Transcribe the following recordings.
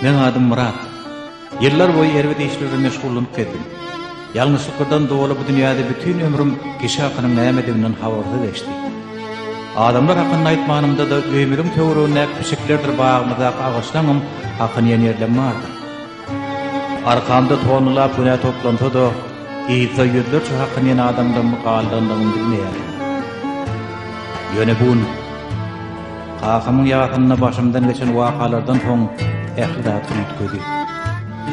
Meň adym Myrat. Ýyllar boýy erbet işler bilen meşgullanyp gezdim. Ýalňyşlyklardan doly bu dünýäde bütin ömrüm kişi hakynyň nämediginden habarsyz geçdi. Adamlar hakynda aýtmanymda-da öýümiziň töweregindäki pişiklerdir bagymyzdaky agaçlaňam hakyny iýen ýerlem bardyr. Arkamda tonnalap günä toplansa-da, yzda ýüzlerçe hakyny iýen adamlaryň galdandygyny bilmeýärdim. Ýöne bu gün kakamyň ýasynda başymdan geçen wakalardan soň ähli zat üýtgedi.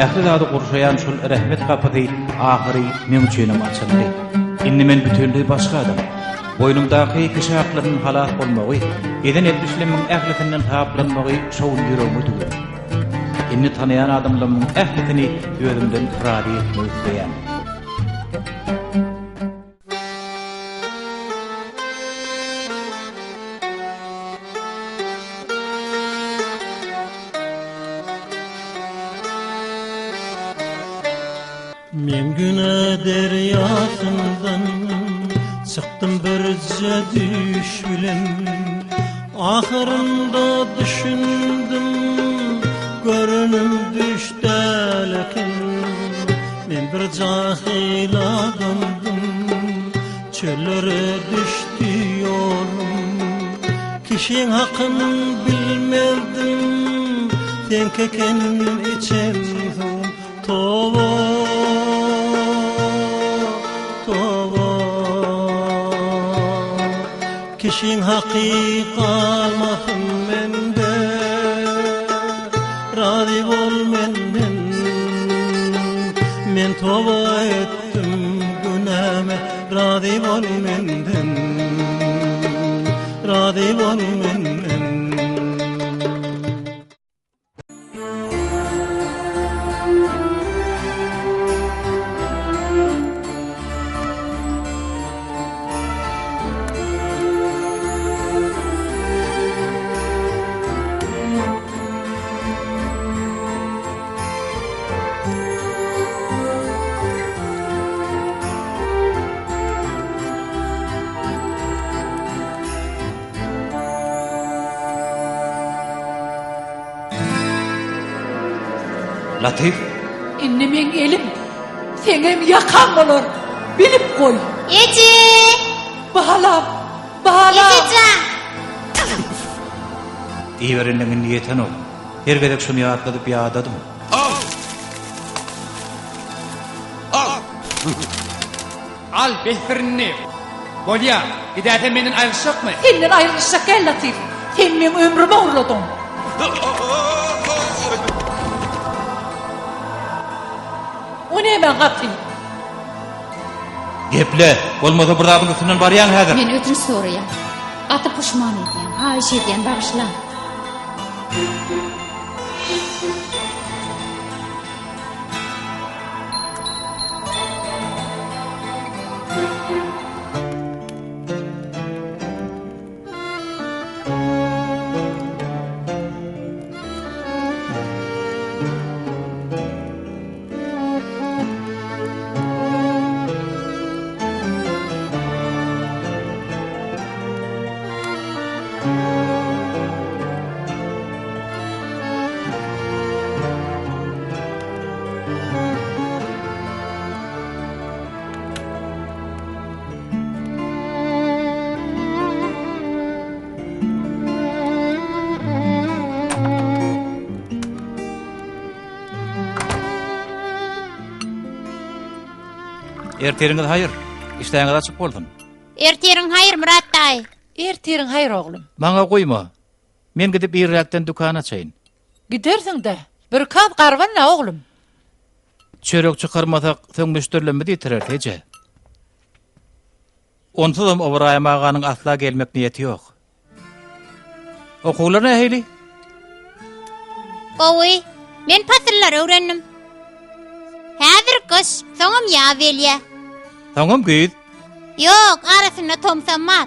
Ähli zady gurşaýan şol rehmet gapysy ahyry meň üçinem açyldy. Indi men bütinleý başga adam. Boýnumdaky kişi haklarynyň halas bolmagy, eden etmişlerimiň ählisinden saplanmagy şo gün ýüregime düwüldi. Indi tanaýan adamlarymyň ählisini özümden razy etmek isleýän. Men güne derýasyndan çykdym birje düýş bilen Ahyrynda düşündim görenim düş däl eken Men bir jahyl adamdym çöllere düşdi ýolum Kişiň hakyn bilmezdim seňki eken içen suwum Toba, toba. Kişiň haky galmasyn mende, Razy bol menden. Men toba etdim günäme, Razy bol menden. Razy bol menden. Latyf! Indi meň elim seňem ýakaň bolar, bilip goý! Eje! Balam! Balam! Eje jan! Iberenleň indi ýetenok. Her gezek şuny ýatladyp ýadadym. Al! Al! Al, besdir indi. Bolýa, gidäýsem menden aýrylyşjakmy? Senden aýrylyşjak däl, Latyf. Sen meň ömrümi ogurladyň. O nämäň haky? Geple, bolmasa bir zadyň üstünden barýaň häzir. Men ötünç soraýan. Gaty puşman edýän. Haýyş edýän, bagyşlaň. Ertiriňiz haýyr. Işdäňiz açyk bolsun. Ertiriň haýyr, Myrat daýy. Ertiriň haýyr, oglum. Maňa guýma. Men gidip irräkden dükan açaýyn. Gidersiň-dä. Bir kaz garban-la, oglum. Çörek çykarmasak, soň müşderilerimizi ýitireris, eje. Onsuzam Ybraýym aganyň asla gelmek niýeti ýok. Okuwlar nähili? Gowy. Men pasyllary öwrendim. Häzir gyş, soňam ýaz gelýä. Soňam güýz. Ýok, arasynda tomsam bar.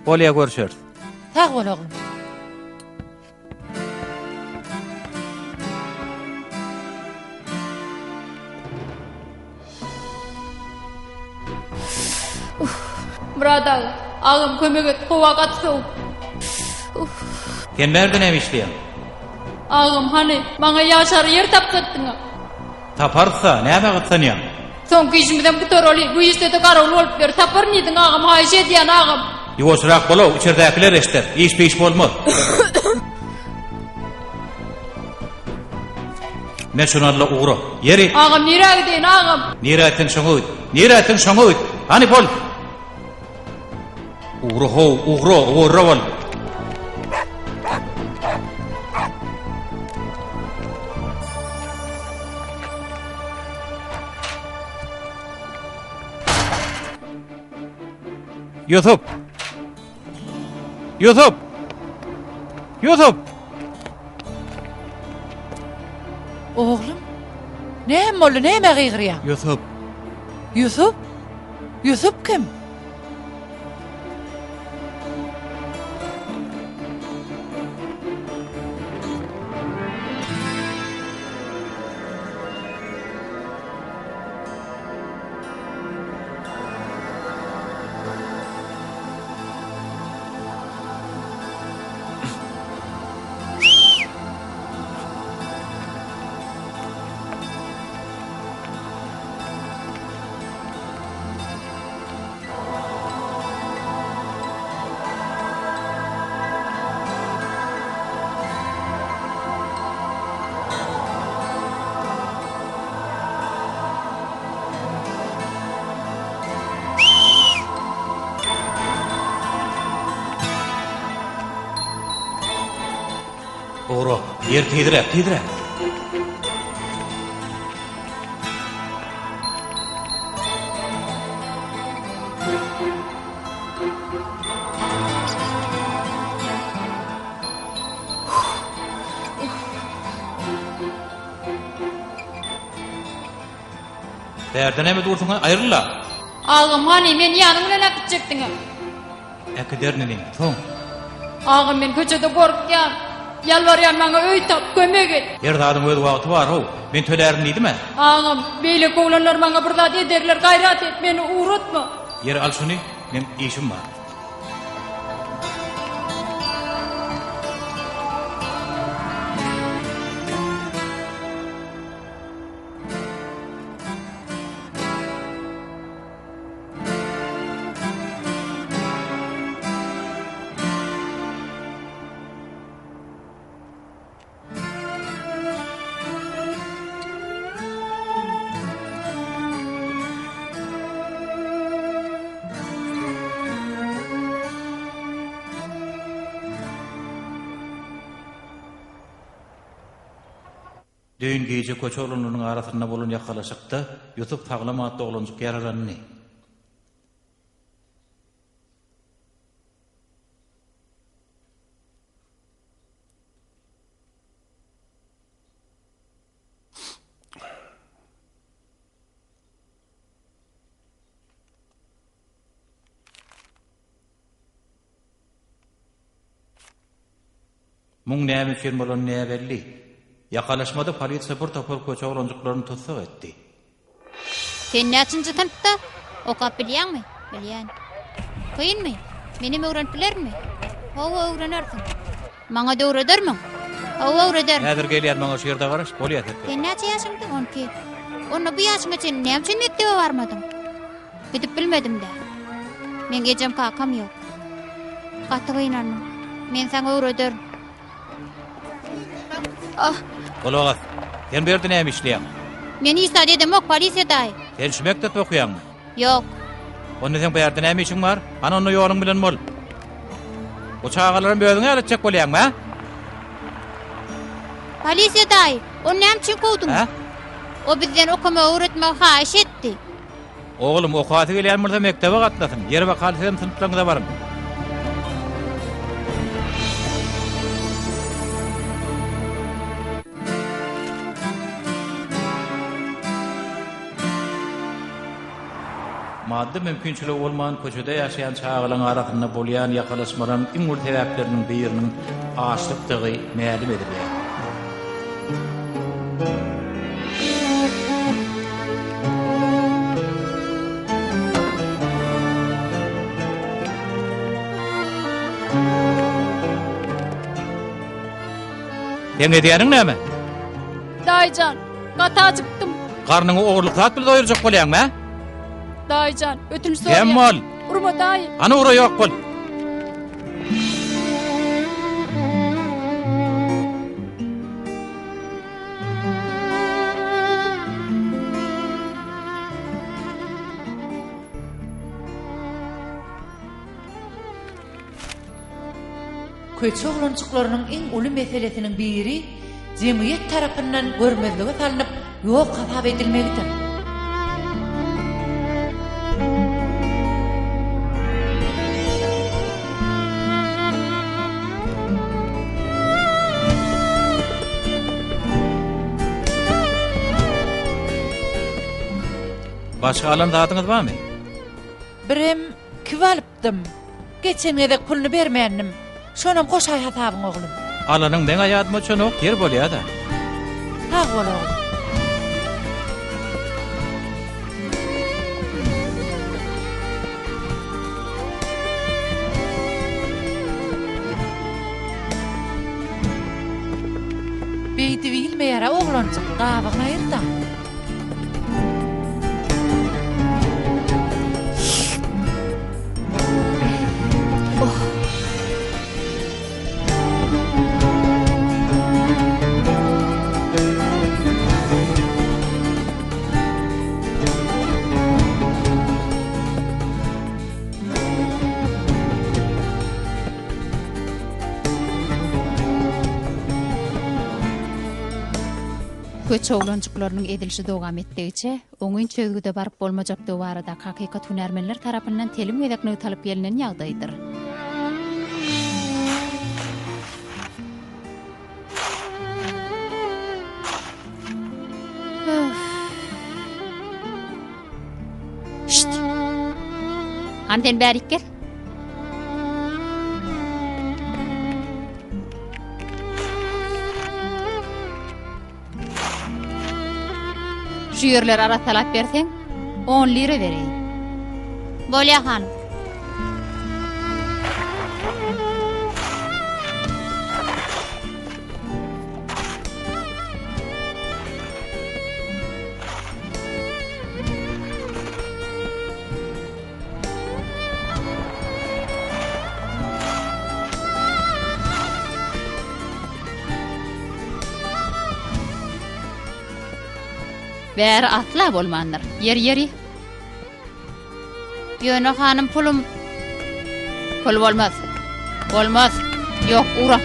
Bolýa görüşeris. Sag bol oglum. Myrat aga. Agam kömek et, howa gaty sowuk. Sen bärde näme işleýäň? Agam hany, maňa ýaşar ýer tapsatdyňa. Taparys-a, nämä gyssanýaň? Soňky işimizem gutaraly, bu işde-de garawul bolup ýör. Taparyn diýdiň agam, haýyş edýän agam. Ýuwaşrak bol-ow, içerdäkiler eşder, iş-piş bolmaz. Me şuny al-da ugra. Ýeri. Agam nirä gideýin agam? Nirä gitseň şoňa git. Nirä gitseň şoňa git. Hany bol. Ugra how, ugra, owarra bol. Ýusup! Ýusup! Ýusup! Oglum, näme boldy, nämä gygyrýaň? Ýusup! Ýusup? Ýusup kim? Ugra, ýer tizräk, tizräk. Bärde näme dursuň-a, aýryl-la! Agam, hany, meni ýanyň bilen äkitjekdiň-ä? Äkiderin inim, soň. Agam, men köçede gorkýan. Ýalbarýan, maňa öý tap, kömek et. Her zadyň öz wagty bar-how. Men tölärin diýdim-ä. Agam, beýleki oglanlar maňa bir zat ederler, gaýrat et, meni ugratma. Ýeri, al şuny, meň işim bar. Düýn gije köçe oglanlarynyň arasynda bolan ýakalaşykda Ýusup Saglam atly oglanjyk ýaralandy. Muň näme üçin bolany näbelli. Ýakalaşmada polisiýa bir topar köçe oglanjyklaryny tussag etdi. Sen näçinji synpda? Okap bilýäňmi? Bilýän. Kynmy? Menem öwrenip bilerinmi? Hawa, öwrenersiň. Maňa-da öwredermiň? Hawa, öwrederin. Häzir gelýän, maňa şu ýerde garaş, bolýa serkerde. Sen näçe ýaşyňda? 12. Onda bu ýaşyňa çenli näme üçin mekdebe barmadyň? Gidip bilmedim-dä. Meň ejem-kakam ýok. Gaty gynandym. Men saňa öwrederin. Ah! Gulak as. Sen bu ýerde näme işleýäň? Men hiç zat edemok, polisiýa daýy. Sen şu mekdepde okaýaňmy? Ýok. Onda seň bu ýerde näme işiň bar? Hany onda ýoluň bilen bol. Bu çagalaram özüňe ýaly etjek bolýaňmy, hä? Polisiýa daýy, ony näme üçin kowduň? Hä? O bizden okamagy öwretmegi haýyş etdi. Oglum, okasy gelýän bolsa mekdebe gatnasyn. Ýeri bakaly sizem synplaryňyza baryň. Maddy mümkinçiligi bolman köçede ýaşaýan çagalaryň arasynda bolýan ýakalaşmalaryň iň uly sebäpleriniň biriniň açlykdygy mälim edilýär. Seň edýäniň näme? Daýyjan, gaty ajykdym. Garnyňy ogurlyk zat bilen doýurjak bolýaňmy, hä? Daýyjan, ötünç soraýan. Dem bol. Urma daýy. Hany ura ýok bol. Köçe oglanjyklarynyň iň uly meselesiniň biri jemgyýet tarapyndan görmezlige salnyp, ýok hasap edilmegidir. Başga alan zadyňyz barmy? Birem kibi alypdym. Geçen gezek puluny bermändim. Şonam goşaý hasabyňa oglum. Alanyň meň-ä ýadyma düşenok, ýer bolýa-da. Sag bol oglum. Beýdip iýilmeýär-ä oglanjyk, gabygyny aýyr-da. Köçe oglanjyklarynyň ezilişi dowam etdigiçe, oňyn çözgüde baryp bolmajakdygy baradaky hakykat hünärmenler tarapyndan telim gezek nygtalyp gelnen ýagdaýdyr. Şşt! Hany sen bärik gel. Şu ýerleri arassalap berseň, on lira bereýin. Bolýa, hanym. Bäri asla bolmandyr. Ýeri, ýeri. Ýöne hanym pulum Pul bolmaz. Bolmaz. Ýok, ura.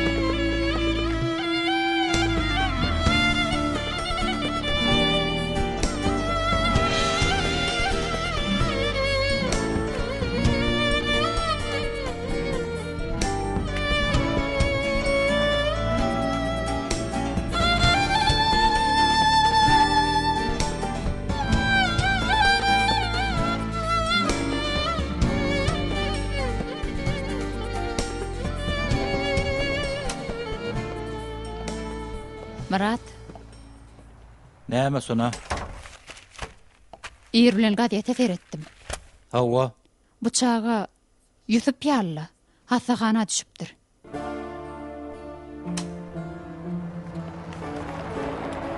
Myrat. Näme Sona? Ir bilen gazete seretdim. Hawa. Bu çaga Ýusup ýaly-la, hassahana düşüpdir.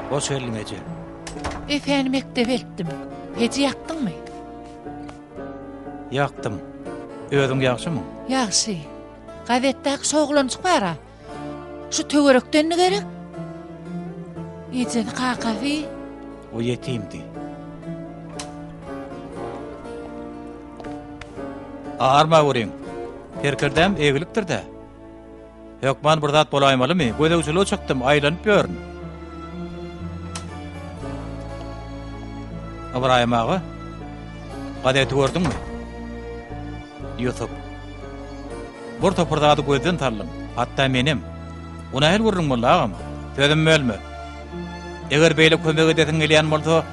Hoş geldiň eje. Efeni mekdebe eltdim. Peji ýakdyňmy? Ýakdym. Özüň ýagşymyň? Ýagşy. Gazetdäki şu oglanjyk bar-a. Şu töwerekdendi gerek? Ejesi, kakasy? O ýetimdi. Arma görüň. Serkerdäm egilikdir-dä. Hökman bir zat bolaýmalymy? Gözegçilige çykdym, aýlanyp ýörün. Ybraýym aga, gazeti gördüňmi? Ýusup. Bir topar zady gözden saldyň, hatda menem. Bu nähili gürrüň boldy, agam? Sözümi bölme. Eger beýle kömek edesiň gelýän bolsa,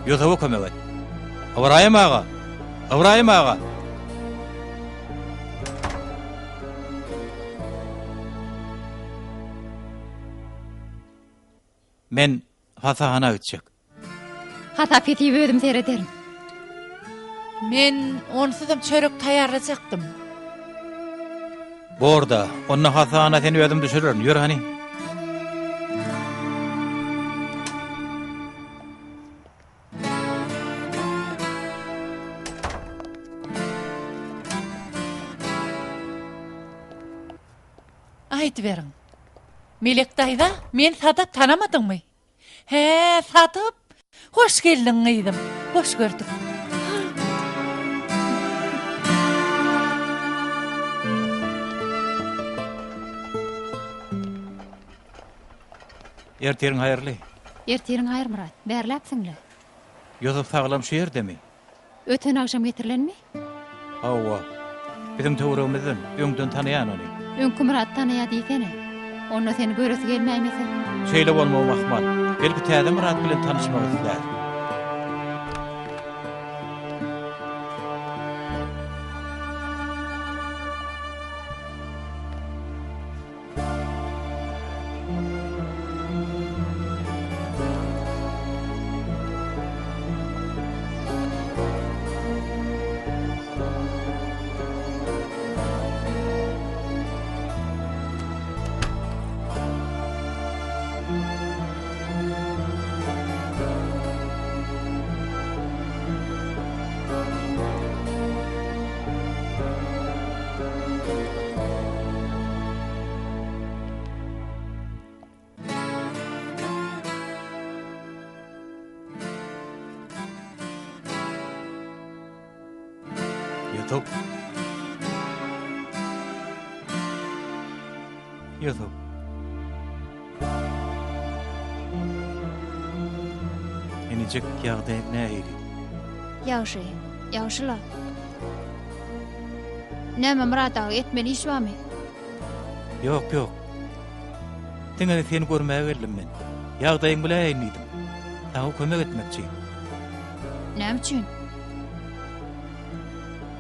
Ýusuba kömek et. Ybraýym aga! Ybraýym aga! Men hasahana gitjek. Hasap-hesip özüm serederin. Men onsuzam çörek taýýarlajakdym. Bor-da, onda hassahana seni özüm düşürerin, ýör hany. Aýdyberiň. Melek daýza, men Sadap tanamadyňmy? Hä, Sadap! Hoş geldiň gyzym. Hoş gördük. Ertiriň haýyrly. Ertiriň haýyr Myrat. Bärläpsiň-le. Ýusup saglam şu ýerdemi? Öten agşam getirilenmi? Hawa. Biziň töweregimizden, öňden tanaýan ony. Öňki Myrat tanaýa diýsene. Onda seni göresi gelmäýmese? Şeýle bolmagam ahmal. Belki täze Myrat bilen tanyşmak islär. Ýusup. Ýusup. Inijik ýagdaý nähili? Ýagşy, ýagşy-la. Näme Myrat aga, etmeli iş barmy? Ýok, ýok. Diňe seni görmäge geldim men. Ýagdaýyňy biläýin diýdim. Saňa kömek etmekçi. Näme üçin?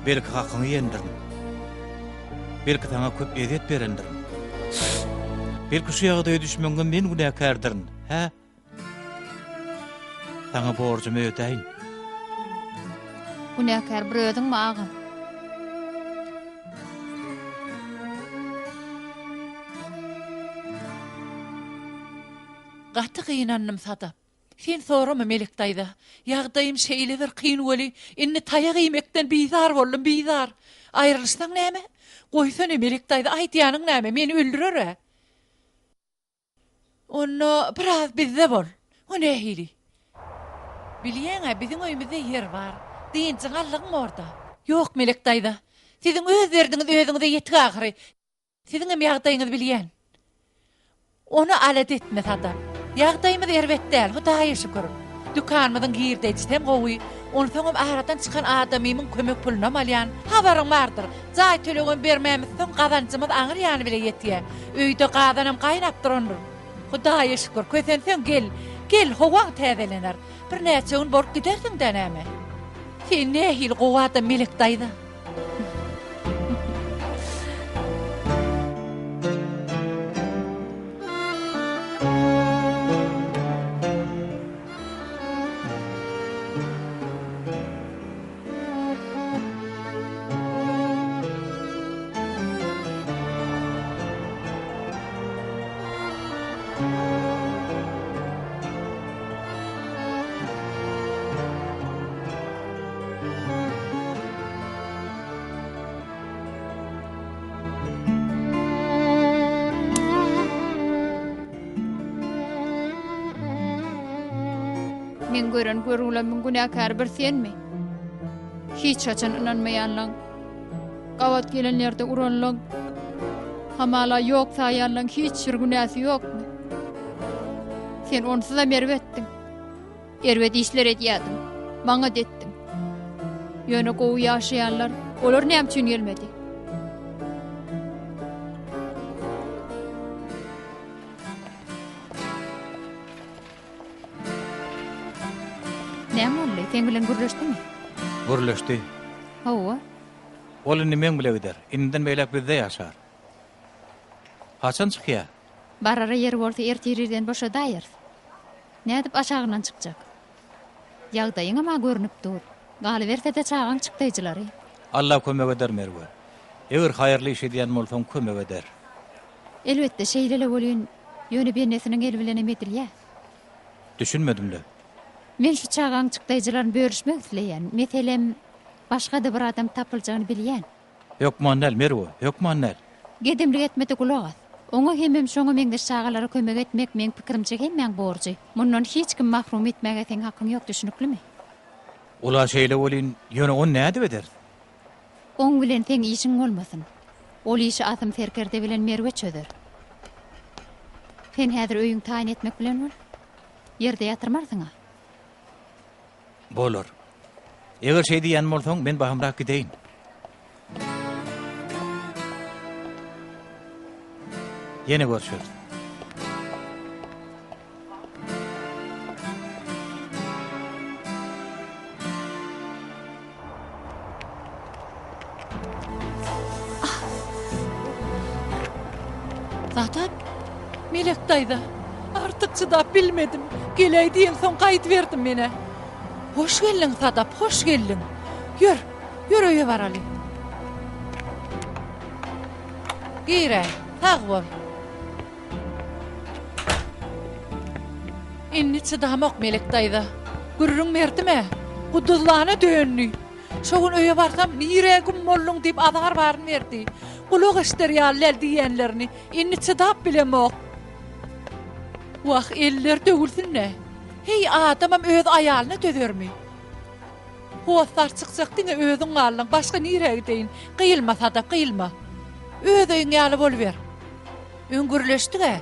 Belki hakyňy iýendirin. Belki saňa köp ezýet berendirin. Belki şu ýagdaýa düşmegiňe men günäkärdirin, hä? Saňa borjumy ödäýin. Günäkär bir özüňmi, agam? Gaty gynandym, Sadap. Sen sorama, Melek daýza. Ýagdaýym şeýle bir kyn weli, indi taýak iýmekden bizar boldum, bizar. Aýrylyşsaň näme? Goýsana, Melek daýza, aýdýanyň näme? Meni öldürer-ä. Onda biraz bizde bol. O nähili? Bilýäň-ä, biziň öýümizde ýer bar. Dynjyňy aldygyň orda. Ýok, Melek daýza. Siziň öz derdiňiz özüňize ýetik ahyry. Siziňem ýagdaýyňyzy bilýän. Ony alada etme, Sadap. Ýagdaýymyz erbet däl, Hudaýa şükür. Dükanymyzyň girdejisem gowy. Onsoňam aradan çykan adamymyň kömek pulunam alýan. Habaryň bardyr. Jaý tölegem bermämizsoň gazanjymyz aňyr ýany bile ýetýä. Öýde gazanam gaýnap durandyr. Hudaýa şükür, kösenseň gel. Gel, howaň täzelener. Birnäçe gün bolup gidersiň-dä näme? Sen nähili gowy adam Melek daýza. Meň gören görgülemmiň günäkäri bir senmi? Hiç haçan ynanmaýanlaň, gabat gelen ýerde uranlaň, hamala ýok saýanlaň hiç bir günäsi ýokmy? Sen onsuzam erbetdiň. Erbet işler edýärdiň. Maňa-da etdiň. Ýöne gowy ýaşaýanlar, olar näme üçin gelmedi? Näme boldy? Seň bilen gürleşdimi? Gürleşdi. Hawa. Ol indi meň bile gider. Indiden beýläk bizde ýaşar. Haçan çykýar? Barara ýeri bolsa ertir irden boşadaýarys. Nädip aşagyndan çykjak? Ýagdaýyňam-a görnüp dur. Galyberse-de çagaň çykdaýjylary. Alla kömek eder Merwe. Eger haýyrly iş edýän bolsaň kömek eder. Elbetde şeýle-le welin, ýöne bendesiniň eli bilenem edilýär. Düşünmedim-le. Men şu çagaň çykdaýjylaryny bölüşmek isleýän. Meselem, başga-da bir adam tapyljagyny bilýän. Hökman däl, Merwe, hökman däl. Gedemlik etme-de gulak as. Oňa hemem şoňa meňzeş çagalara kömek etmek meň pikirimçe hemmäň borjy. Mundan hiç kimi mahrum etmäge seň hakyň ýok düşnüklimi? Ol-a şeýle welin, ýöne ony nädip ederis? Oň bilen seň işiň bolmasyn. Ol işi Asym serkerde bilen Merwe çözer. Sen häzir öýüň taýyn etmek bilen bol. Ýerde ýatyrmarsyň-a. Bolar. Eger şeý diýýän bolsaň, men bahymrak gideýin. Ýene görşeris. Sadap, Melek daýza, artyk çydap bilmedim. Geläý diýeňsoň gaýdyberdim men-ä. Hoş geldiň, Sadap, hoş geldiň. Ýör, ýör öýe baraly. Giräý, sag bol. Indi çydamok, Melek daýza. Gürrüň berdim-ä. Guduzlana döndi. Şo gün öýe barsam, nirä güm bolduň diýip azar baryny berdi. Gulak eşder ýaly däl diýenlerini. Indi çydap bilemok. Wah, eller döwülsin-dä. Heý, adamam öz aýalyna dözermi? Hossar çykjak diňe özüň galdyň, başga nirä gideýin? Gyýylma, Sadap, gyýylma. Öz öýüň ýaly boluber. Öň gürleşdig-ä.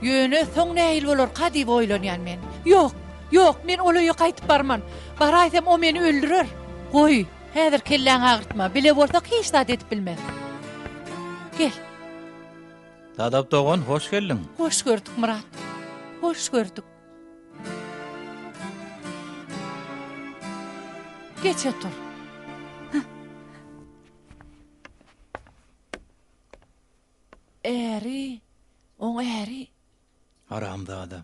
Ýöne soň nähili bolarka diýip oýlanýan men. Ýok, ýok, men ol öýe gaýdyp barman. Baraýsam o meni öldürer. Goý, häzir kelläňi agyrtma, bile bolsak hiç zat edip bilmez. Gel. Sadap dogan, hoş geldiň. Hoş gördük, Myrat. Hoş gördük. Geç otur. Äri, oň äri. Haramzada.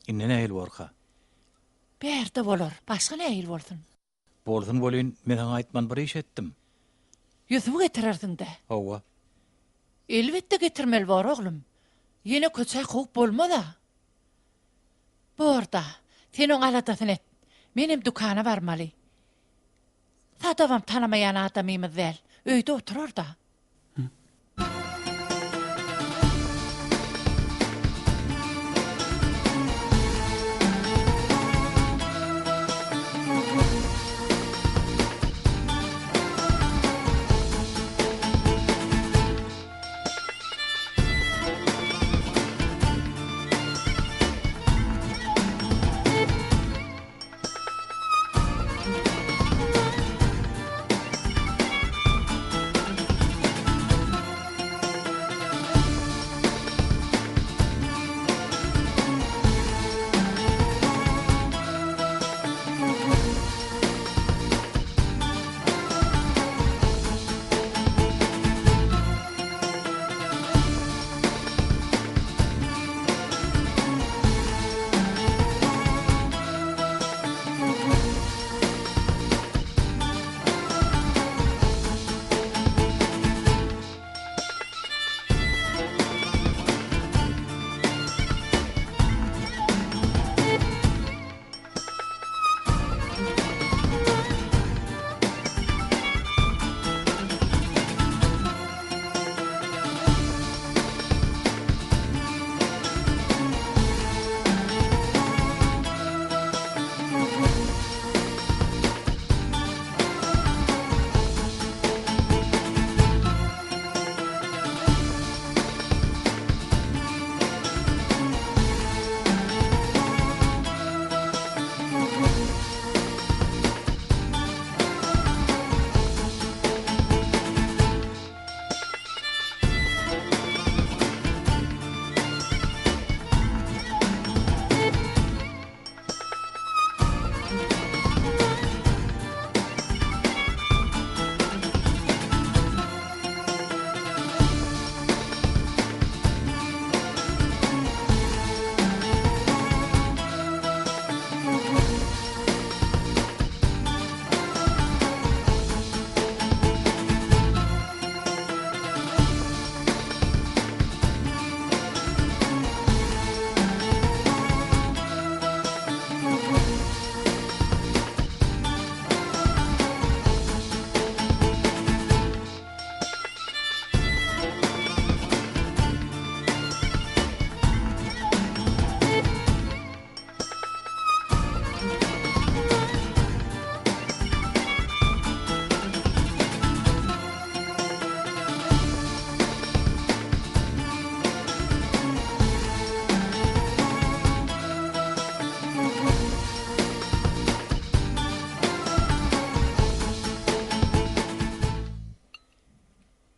Indi nähili borka? Bärde bolar, başga nähili bolsun? Bolsun welin, men saňa aýtman bir iş etdim. Ýusuby getirersiň-dä. Hawa. Elbetde getirmeli bor, oglum. Ýene köçä kowup bolmaz-a. Bor-da, sen oň aladasyny et. Menem dükana barmaly. Sadabam tanamaýan adamymyz däl. Öýde oturar-da.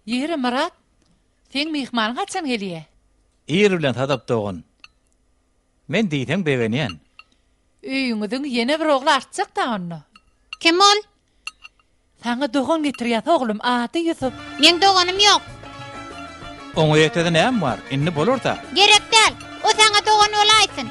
Ýeri, Myrat, seň myhmanyň haçan gelýä? Ir bilen Sadap dogan. Men diýseň begenýän. Öýüňiziň ýene bir ogly artjak-da onda. Kim ol? Saňa dogan getirýäs oglum, ady Ýusup. Meň doganym ýok. Oňa ýetede näme bar, indi bolar-da. Gerek däl, o saňa dogan bolaýsyn.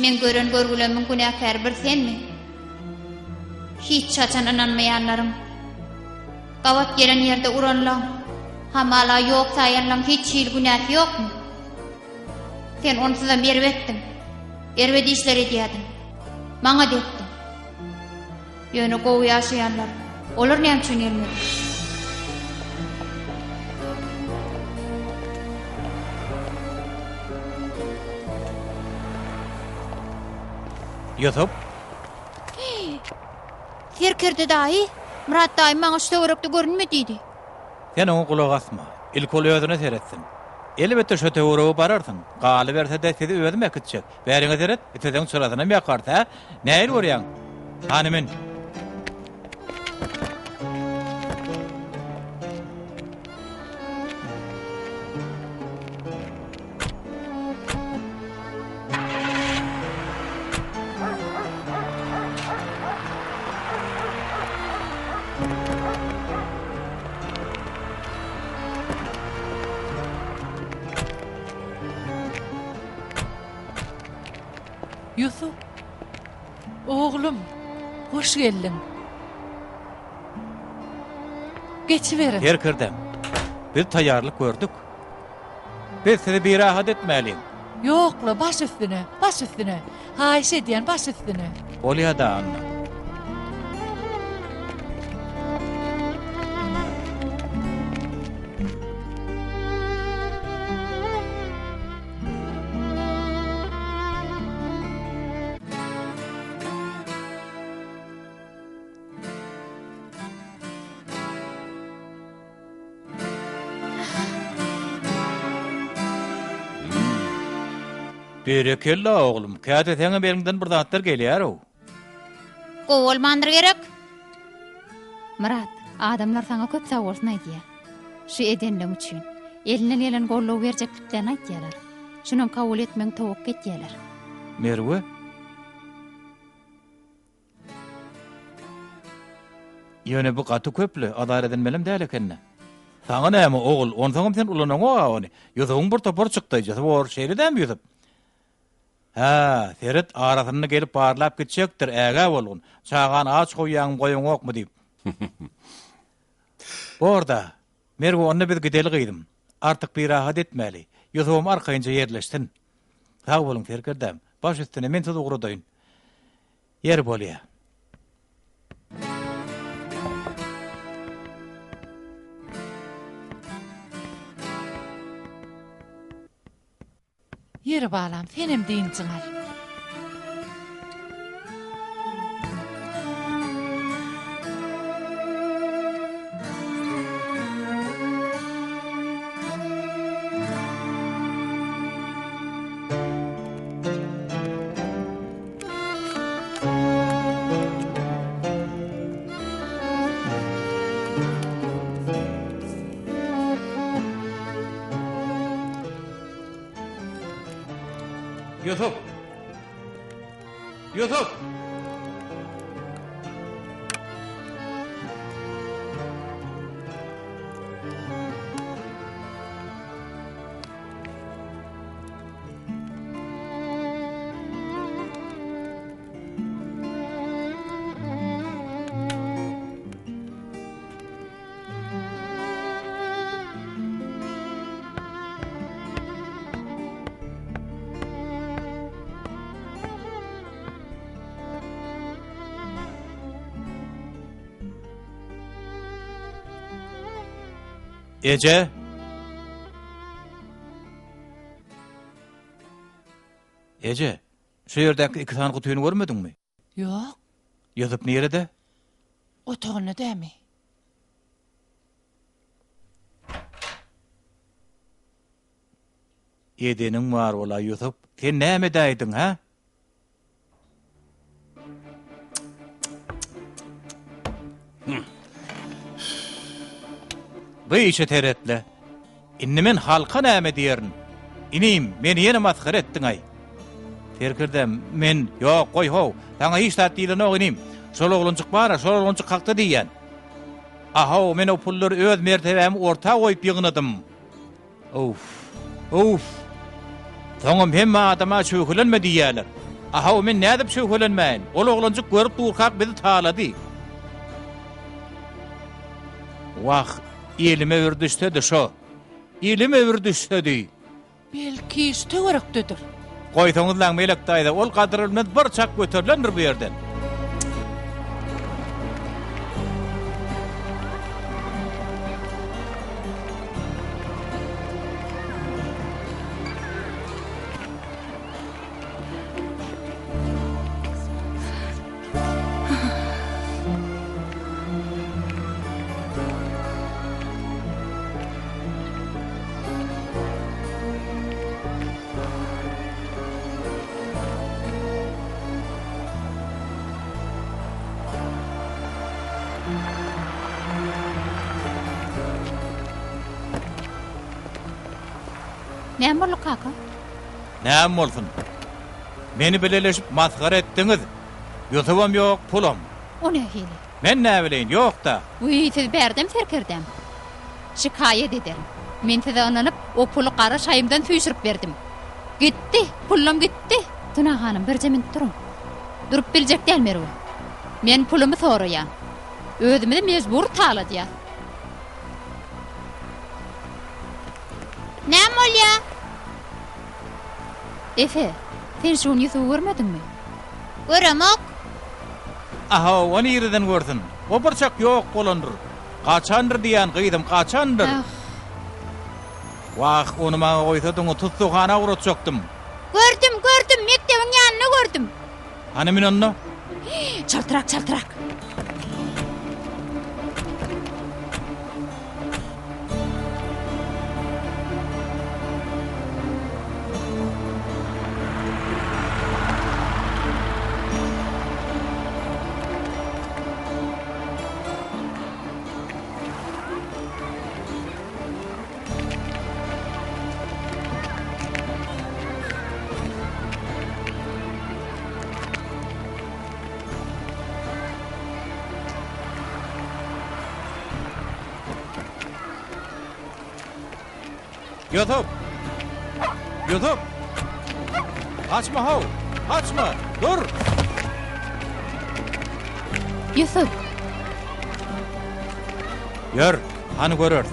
Meň gören görgülerimiň günäkäri bir senmi? Hiç haçan ynanmaýanlaryň, gabat gelen ýerde uranlaň, hamala ýok saýanlaň hiç hili günäsi ýokmy? Sen onsuzam erbetdiň. Erbet işler edýärdiň. Maňa depdiň. Ýöne gowy ýaşaýanlar, olar näme üçin gelmedi? Ýusup? Serkerde daýy, Myrat daýy maňa şu töwerekde görünme diýdi. Sen oňa gulak asma. Ilki ol özüne seretsin. Elbetde şo töwerege bararsyň. Galyberse-de sizi özüm äkitjek. Bäriňe seret, isleseň çyrasynam ýakarys, hä? Nähili görýäň? Hany mün. Ýusup, oglum, hoş geldiň. Geçiberiň. Serkerdäm, biz taýýarlyk gördük. Biz sizi birahat etmäliň. Ýok-la, baş üstüne, baş üstüne. Haýyş edýän, baş üstüne. Bolýa-da, Anna. Berekella, oglum, käte seňem eliňden bir zatlar gelýär-ow. Gowy bolmandyr gerek? Myrat, adamlar saňa köp sagbolsun aýdýar. Şu edenleň üçin. Elinden gelen goldawy berjekdiklerini aýtýarlar. Şunam kabul etmegiňi towakga etýärler. Merwe? Ýöne bu gaty köp-le, azar edinmelem däl eken-dä. Saňa näme, ogul, onsoňam sen ulanaňok-a ony. Ýusubyň bir topar çykdaýjysy bor, şeýle dämi, Ýusup? Hä, seret, arasynda gelip barlap gitjekdir, ägä bolgun. Çagany aç goýýaňmy, goýaňokmy diýip. Bor-da, Merwe, onda biz gideli gyzym. Artyk birahat etmäli. Ýusubam arkaýynja ýerleşsin. Sag boluň, serkerdäm. Baş üstüne, men sizi ugradaýyn. Ýeri bolýa. Ýeri balam, senem dynjyňy al. Ýusup! Ýusup! Eje! Eje, şu ýerdäki iki sany gutyny görmediňmi? Ýok. Ýusup nirede? Otagynda dämi? Edeniň bar bola, Ýusup. Sen näme edäýdiň, hä? Bu işe seretle. Indi men halka näme diýerin? Inim, meni ýene masgara etdiň-aý. Serkerdem, men, ýok, goý how, saňa hiç zat diýlenok inim. Şol oglanjyk bar-a, şol oglanjyk hakda diýýän. A-how, men o pullary öz mertebämi orta goýup ýygnadym. Owf! Owf! Soňam hemme adama şöhlenme diýýärler. A-how, men nädip şöhlenmäýin? Ol oglanjyk görüp durkak bizi talady. Wah, elime bir düşsedi şo. Elime bir düşsedi. Belki, şu töwerekdedir. Goýsaňyzlaň, Melek daýza, ol gadyr bilmez bir çak göterilendir bu ýerden. Näme boldy kaka? Näme bolsun? Meni bileleşip masgara etdiňiz. Ýusubam ýok, pulam. O nähili? Men näbileýin, ýok-da. Wiý, siz bärdem serkerdäm. Şikaýat ederin. Men size ynanyp, o puly gara şaýymdan süýşürip berdim. Gitdi, pullam gitdi. Tuna hanym, birje minut duruň. Durup biljek däl Merwe. Men pulumy soraýan. Özümizi mejbury taladýas. Näme bolýa? Efe, sen şu gün Ýusuby görmediňmi? Göremok. A-how, o nireden görsün? O bir çak ýok bolandyr. Gaçandyr diýýän, gyzym, gaçandyr. Ah. Wah, ony maňa goýsadyň, tussaghana ugratjakdym. Gördüm, gördüm, mekdebiň ýanynda gördüm. Hany mün onda? Çaltrak, çaltrak. Ýusup! Ýusup! Gaçma how! Gaçma! Dur! Ýusup! Ýör, hany göreris.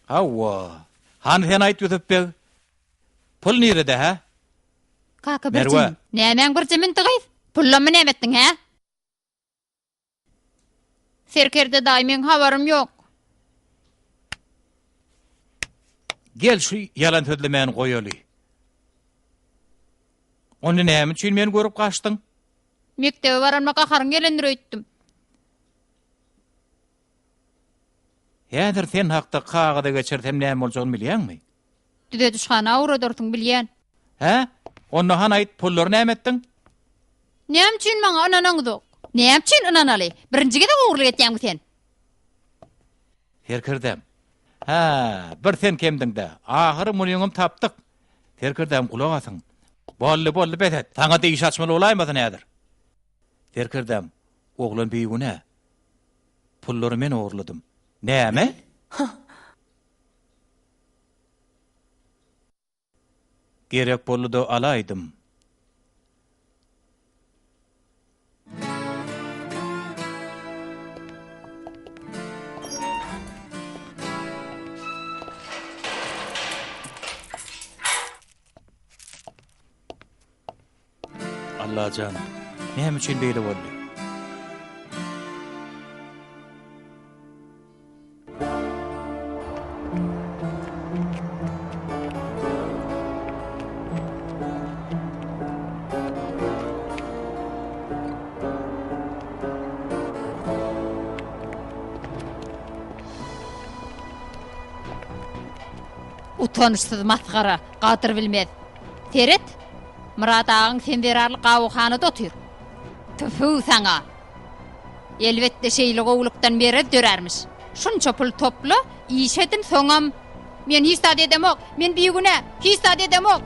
Hawa. Hany sen aýt Ýusup beg. Pul nirede hä? Kaka birje. Nämäň birje münti gyz? Pullammy näme etdiň hä? Serkerde daýy meň habarym ýok. Gel şu ýalan sözlemäni goýaly. Onda näme üçin meni görüp gaçdyň? Mekdebe baranyma gaharyň gelendir öýtdüm. Häzir sen hakda kagyza geçirsem näme boljagyny bilýäňmi? Düzedişhana ugradarsyň bilýän. Hä? Onda hany aýt, pullary näme etdiň? Näme üçin maňa ynanaňzok? Näme üçin ynanaly? Birinji gezek ogurlyk etýäňmi sen? Serkerdäm. Hä, bir sen kemdiň-dä. Ahyry munyňam tapdyk. Serkerdäm, gulak asyň. Boldy, boldy, bes et. Saňa-da iş açmaly bolaýmasyn häzir. Serkerdäm, oglan bigünä. Pullary men ogurladym. Näme? Gerek boldy-da alaýdym. Allajan, näme üçin beýle boldy? Utançsyz masgara, gadyr bilmez. Seret, Myrat agaň sen zerarly gabawhanada otyr. Tüfü saňa! Elbetde şeýle gowulykdan merez dörärmiş. Şunça pul topla, iş edin, soňam. Men hiç zat edemok, men bigünä, hiç zat edemok!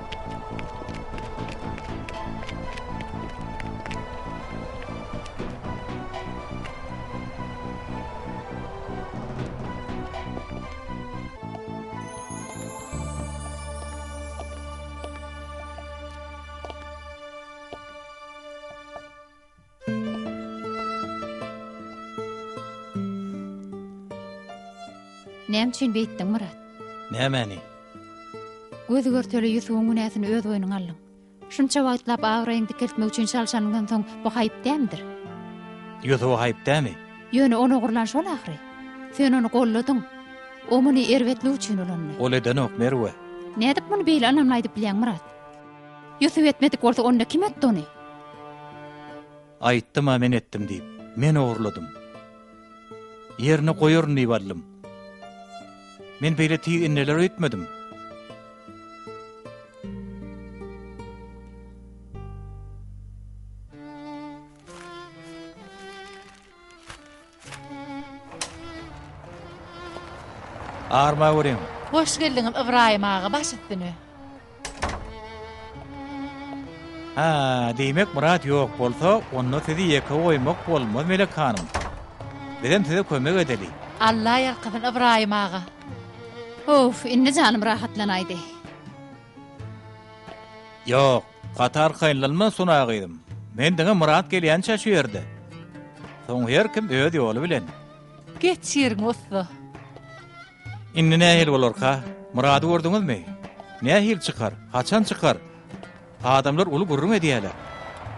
Näme üçin beýtdiň, Myrat? Nämäni? Göz görtele Ýusubyň günäsini öz boýnuňa aldyň. Şunça wagtlap abraýyňy dikeltmek üçin çalşanyňdan soň bu haýyp dälmidir? Ýusuba haýyp dälmi? Ýöne ony ogurlan şol ahyry. Sen ony golladyň. O muny erbetlik üçin ulandy. Ol edenok, Merwe. Nädip muny beýle ynamly aýdyp bilýäň, Myrat? Ýusup etmedik bolsa onda kim etdi ony? Aýtdym-a men etdim diýip. Men ogurladym. Ýerine goýaryn diýip aldym. Men beýle tiz indeler öýtmedim. Arma görüň. Hoş geldiňiz Ybraýym aga baş üstüne. Hä, diýmek Myrat ýok bolsa, onda sizi ýeke goýmak bolmaz Melek hanym. Bizem size kömek edeli. Alla ýalkasyn Ybraýym aga. Owf, indi janym rahatlanaýdy. Ýok, gaty arkaýynlanma Sona gyzym. Men diňe Myrat gelýänçä şu ýerde. Soň her kim öz ýoly bilen. Geç ýeriňe ussa. Indi nähili bolarka? Myrady gördüňizmi? Nähili çykar? Haçan çykar? Adamlar uly gürrüň edýärler.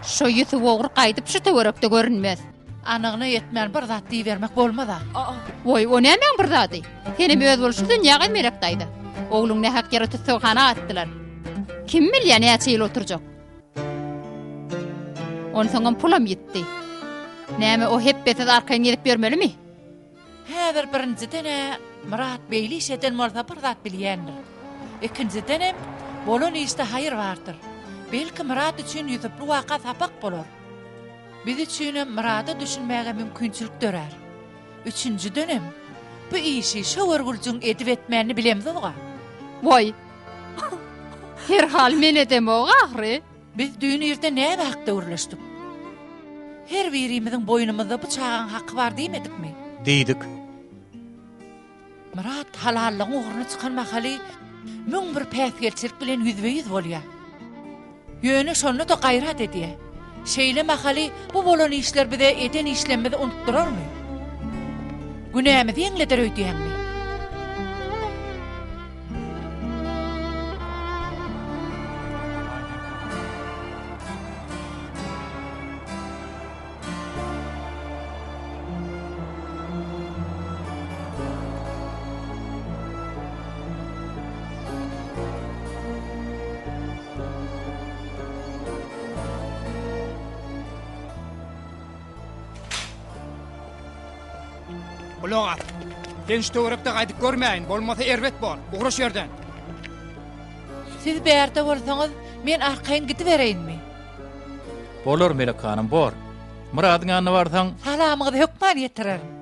Şo Ýusup ogry gaýdyp şu töwerekde görünmez. Anygyna ýetmän bir zat diýibermek bolmaz-a. Woý, o nämäň bir zady? Senem özboluşly dünýä gyz Melek daýza. Ogluň nähak ýere tussaghana atdylar. Kim bilýär näçe ýyl oturjak. Onsoňam pulam ýitdi. Näme o hepbesiz arkaýyn gezip ýörmelimi? Häzir birinjiden-ä Myrat beýle iş eden bolsa bir zat bilýändir. Ikinjidenem bolan işde haýyr bardyr. Belki Myrat üçin Ýusuply waka sapak bolar. Biz üçinem Myrada düşünmäge mümkinçilik dörär. Üçünjidenem bu işi şo görgüljügiň edip-etmänini bilemzog-a. Waý! Herhal men edemok ahyry. Biz düýn irden näme hakda gürleşdik? Her birimiziň boýnumyzda bu çagaň haky bar diýmedikmi? Diýdik. Myrat halallygyň ugruna çykan mahaly 1001 päsgelçilik bilen ýüzbe-ýüz bolýar. Ýöne şonda-da gaýrat edýär. Şeýle mahaly bu bolan işler bize eden işlemimizi unutdyrarmy? Günämizi ýeňleder öýdýäňmi? Gulak as. Sen şu töwerekde gaýdyp görmäýin, bolmasa erbet bor. Ugra şu ýerden. Siz bärde bolsaňyz, men arkaýyn gidibereýinmi? Bolar Melek hanym, bor. Myradyň ýanyna barsaň. Salamyňyzy hökman ýetirerin.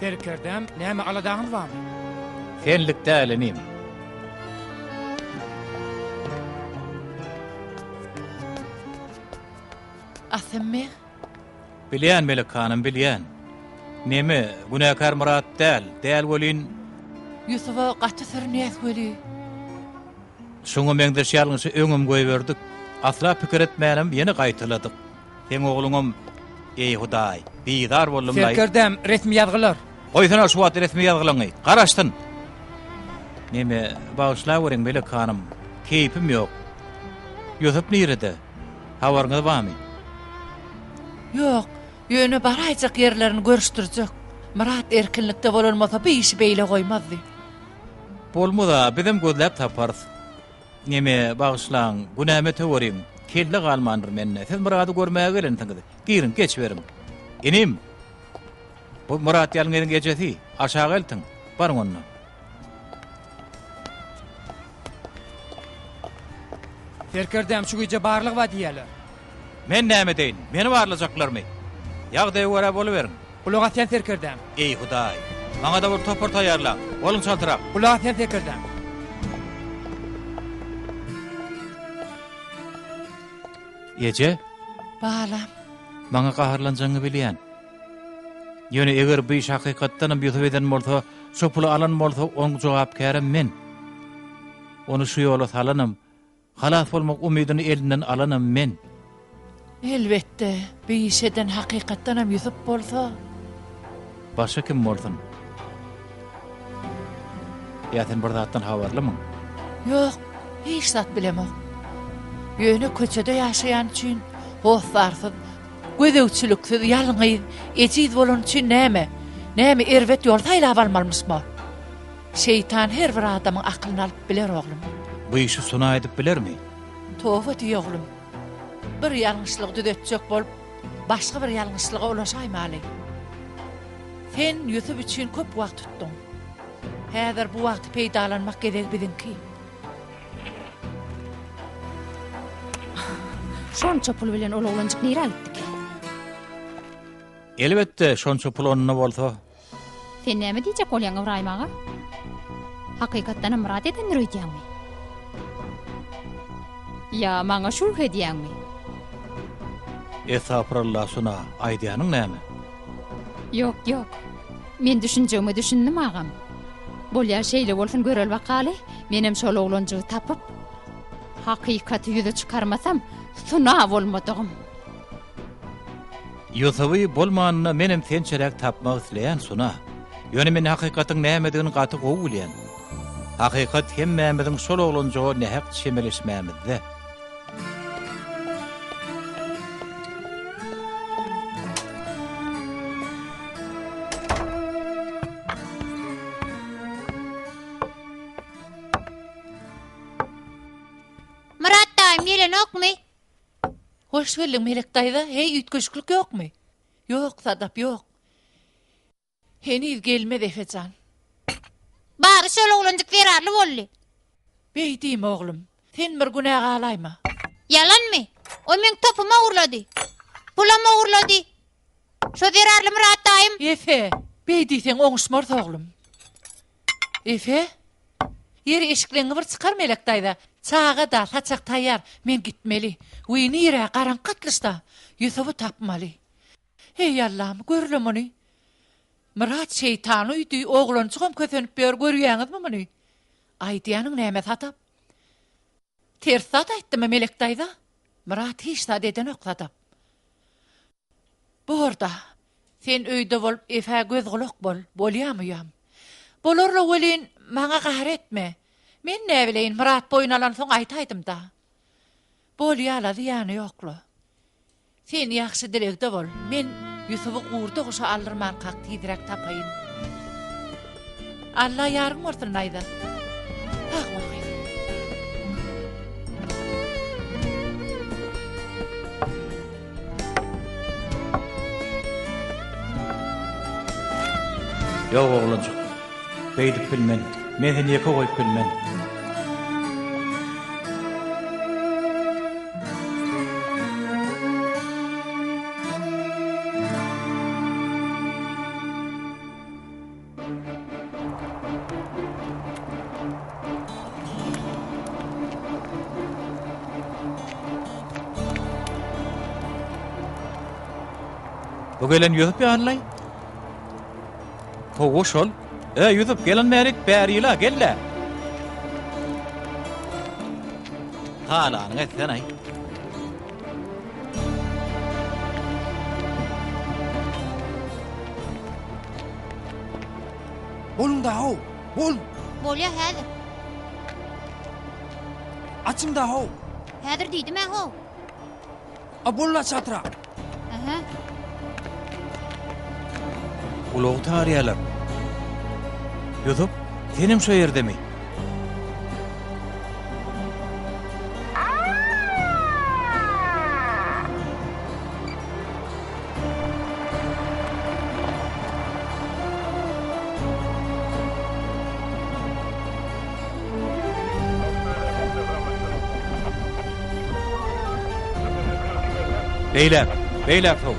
Serkerdäm, näme aladaňyz barmy? Senlik däl inim. Etsemmi? Bilýän, Melek hanym, bilýän. Neme, günäkär Myrat däl, däl welin. Ýusuba gaty sürünýäs weli. Şuňa meňzeş ýalňyşy öňem goýberdik. Asla pikir etmänem ýene gaýtaladyk. Seň ogluňam, eý Hudaý, bizar boldum-laý. Serkerdäm, resmi ýazgylar. Goýsana şu wagt resmi ýazgylaňy. Garaşsyn. Neme, bagyşlaweriň, Melek hanym, keýpim ýok. Ýusup nirede? Habaryňyz barmy? Ýok, ýöne baraýjak ýerlerini görüşdirjek. Myrat erkinlikde bolanmasa bu işi beýle goýmazdy. Bolmaz-a, bizem gözläp taparys. Neme, bagyşlaň, günäme töweriň, kelle galmandyr mende. Siz Myrady görmäge gelensiňiz. Giriň, geçiberiň. Inim! Bu Myrat ýalňyzyň ejesi. Aşak eltiň. Baryň onda. Serkerdäm şu gije barlyk bar diýýäler. Men näme edeýin? Meni barlajaklarmy? Ýagdaýa görä boluberiň. Gulak asýan serkerdäm. Eý, Hudaý! Maňa-da bir topar taýýarlaň. Boluň çaltrak. Gulak asýan serkerdäm. Eje? Balam. Maňa gaharlanjagyňy bilýän. Ýöne eger bu iş hakykatdanam Ýusup eden bolsa, şo puly alan bolsa, onuň jogapkärem men. Ony şu ýola salanam, halas bolmak umydyny elinden alanam men. Elbetde, bu iş eden hakykatdanam Ýusup bolsa. Başga kim bolsun? Ýa sen bir zatdan habarlymyň? Ýok, hiç zat bilemok. Ýöne köçede ýaşaýan üçin hossarsyz, Gözegçiliksiz, ýalňyz, ejiz bolany üçin näme, näme erbet ýol saýlap almalymyşma? Şeýtan her bir adamyň akylyny alyp biler, oglum. Bu işi Suna edip bilermi? Toba diý, oglum. Bir ýalňyşlygy düzetjek bolup, başga bir ýalňyşlyga ulaşaýmaly. Sen Ýusup üçin köp wagt tutduň. Häzir bu wagty peýdalanmak gezegi biziňki. Şonça pul bilen ol oglanjyk nirä gitdikä? Elbetde, şonça pul onda bolsa. Sen näme diýjek bolýaň, Ybraýym aga? Hakykatdanam Myrat edendir öýdýäňmi? Ýa maňa şübhe edýäňmi? Estagfurallah, Suna, aýdýanyň näme? Ýok, ýok. Men düşünjegime düşündim, agam. Bolýar, şeýle bolsun, görel bakaly. Menem şol oglanjygy tapyp, hakykaty ýüze çykarmasam, suna bolmadygym. Ýusuby bolmanyna menem sençeräk tapmak isleýän, Suna. Ýöne men hakykatyň nämedigini gaty gowy bilýän. Hakykat hemmämiziň şol oglanjyga nähak çemeleşmämizde. Myrat daýym gelenokmy? Hoş geldiň Melek daýza, heý üýtgeşiklik ýokmy? Ýok Sadap ýok. Heniz gelmez Efe jan. Bary şol oglanjyk zerarly boldy. Beý diýme oglum. Sen bir günä galaýma. Ýalanmy? O meň topumy ogurlady. Pulam ogurlady. Şo zerarly Myrat daýym. Efe, beý diýseň oňuşmarys oglum. Efe? Ýeri eşikleňňi bir çykar Melek daýza. Çaga-da, saçak taýýar. Men gitmeli. Wiý, nirä, garaňky gatlyşda. Ýusuby tapmaly. Heý Allam, gör-le muny. Myrat şeýtan uýdy, oglanjygam kösenip ýör, görýäňizmi muny? Aýdýanyň näme Sadap? Ters zat aýtdymy Melek daýza? Myrat hiç zat edenok Sadap. Bor-da, sen öýde bolup Efä göz-gulak bol, bolýamy uýam? Bolar-la welin, maňa gahar etme. Men näbileýin, Myrat boýun alansoň aýtaýdym-da. Bolýa-la, zyýany ýok-la. Sen ýagşy dilegde bol, men Ýusuby gurda guşa aldyrmankak tizräk tapaýyn. Alla ýaryň bolsun, daýza. Sag bol gyzym. Ýok, oglanjyk. Beýdip bilmen. Men seni ýeke goýup bilmen. Bu gelen Ýusup ýalylaý. Hawa şol. Eý Ýusup gelen bärik bärila gel-le. Halanyňy etsen-aý. Boluň-da how, bol! Bolýa häzir. Açyň-da how! Häzir diýdim-ä how. A bolla çatra. Aha. Ulag tarýarlar. Ýusup, senem şo ýerdemi? Beýläk, beýläk sow.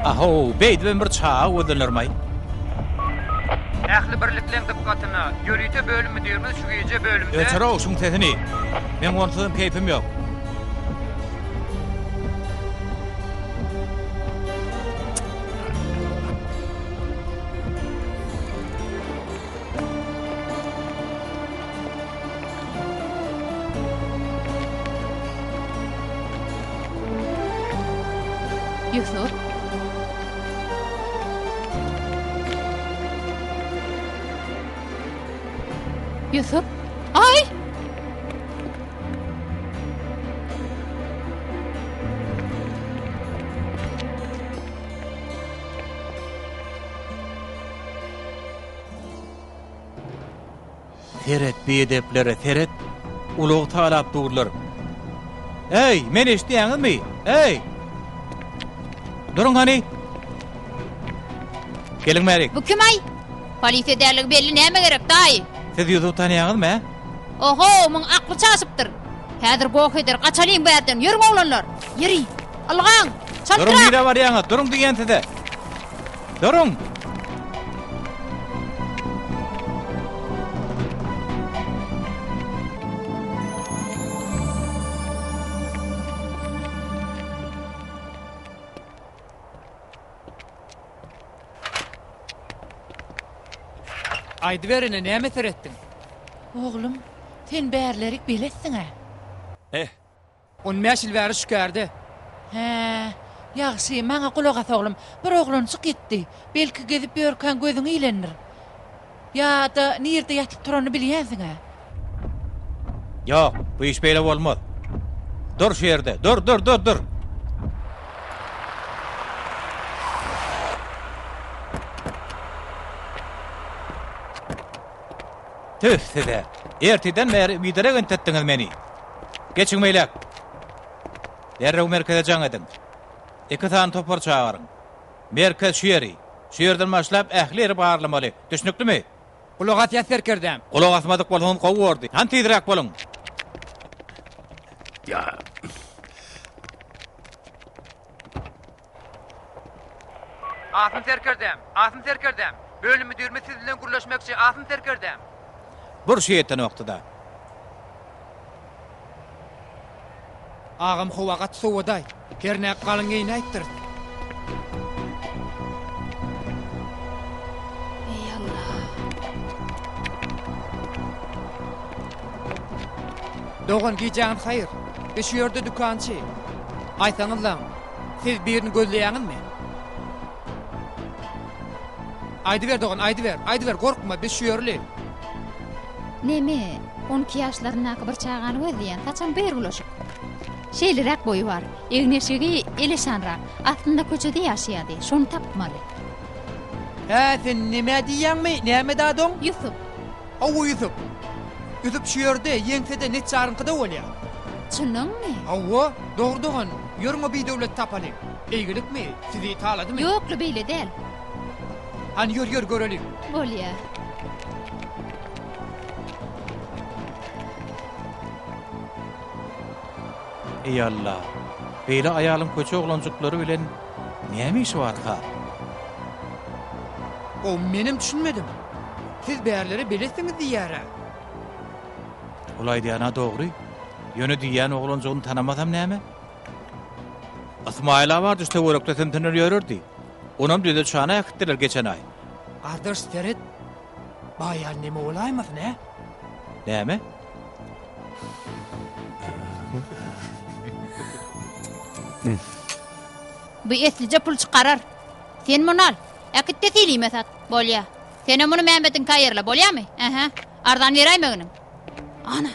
Ahow, beýdibem bir çaga gözlenermaý. Ähli birlikleň dykgatyna, ýörite bölüm müdirimiz şu gije bölümde. Öçür-ow şuň sesini. Meň onsuzam keýpim ýok. Ýusup. Ýusup. Aý! Seret biedeplere seret, ulag talap durlar. Eý, meni eşidýäňizmi? Eý! Duruň hany! Geliň bärik. Bu kim-aý? Polisiýa dälligi belli näme gerek, daýy? Siz Ýusuby tanýaňyzmy, hä? Oho, muň akly çaşypdyr. Häzir goh eder, gaçalyň bu ýerden, ýörüň oglanlar! Ýeri, ylgaň! Çaltrak! Duruň nirä barýaňyz? Duruň diýýän size! Duruň! Aýdyber ene, näme seretdiň? Oglum, sen bärlerik beletsiň-ä. Eh, on bäş ýyl bäri şu kärde. Hä, ýagşy, maňa gulak as oglum, bir oglanjyk ýitdi. Belki gezip ýörkäň gözüňe ilendir. Ýa-da nirde ýatyp turanyny bilýänsiň-ä. Ýok, bu iş beýle bolmaz. Dur şu ýerde, dur, dur, dur, dur! Tüh size! Ertirden bäri biderek entetdiňiz meni. Geçiň beýläk! Derrew merkeze jaň ediň. Iki sany topar çagyryň. Merkez şu ýeri. Şu ýerden başlap ähli ýeri barlamaly. Düşnüklimi? Gulak asýas serkerdäm. Gulak asmadyk bolsaňyz gowy bordy. Hany tizräk boluň. Asym serkerdäm, Asym serkerdäm. Bölüm müdirimiz siz bilen gürleşmekçi, Asym serkerdäm. Bir şu ýetenokdy-da. Agam howa gaty sowadaý. Hernä galyň geýnäýipdiris. Eý Allah. Dogan gijäňiz haýyr. Biz şu ýerde dükançy. Aýtsaňyzlaň, siz birini gözleýäňizmi? Aýdyber dogan, aýdyber, aýdyber, gorkma, biz şu ýerli. Neme, on iki ýaşlaryndaky bir çagany gözleýän, saçam bir bulaşyk. Şeýleräk boýy bar. Egin-eşigi eleşanrak. Aslynda köçede ýaşaýardy. Şony tapmaly. Hä, sen neme diýýäňmi? Näme dadoň? Ýusup. Hawa, Ýusup. Ýusup şu ýerde, ýeňsede, neçjaryňkyda bolýar. Çynyňmy? Hawa, dogry dogan. Ýörüň o bidöwleti tapalyň. Eýgilikmi? Sizi taladymy? Ýok-la, beýle däl. Hany ýör, ýör, göreliň. Bolýa. Eý Alla, beýle aýalyň köçe oglanjyklary bilen näme işi barka? O menem düşünmedim. Siz bärlere beletsiňiz diýýär-ä. Ol aýdýan-a dogry. Ýöne diýýän oglanjygyny tanamasam näme? Ysmaýyl-a bardy şu töwerekde sümsüner ýörerdi. Onam düze çana äkitdiler geçen aý. Gardaş seret, baýal neme bolaýmasyn, hä? Näme? Bu eslije pul çykarar. Sen muny al. Äkit-de Selime sat. Bolýa. Senem muny Mämmediňkä ýerle, bolýamy? Ähä. Arzan beräýmeginiň. Ana.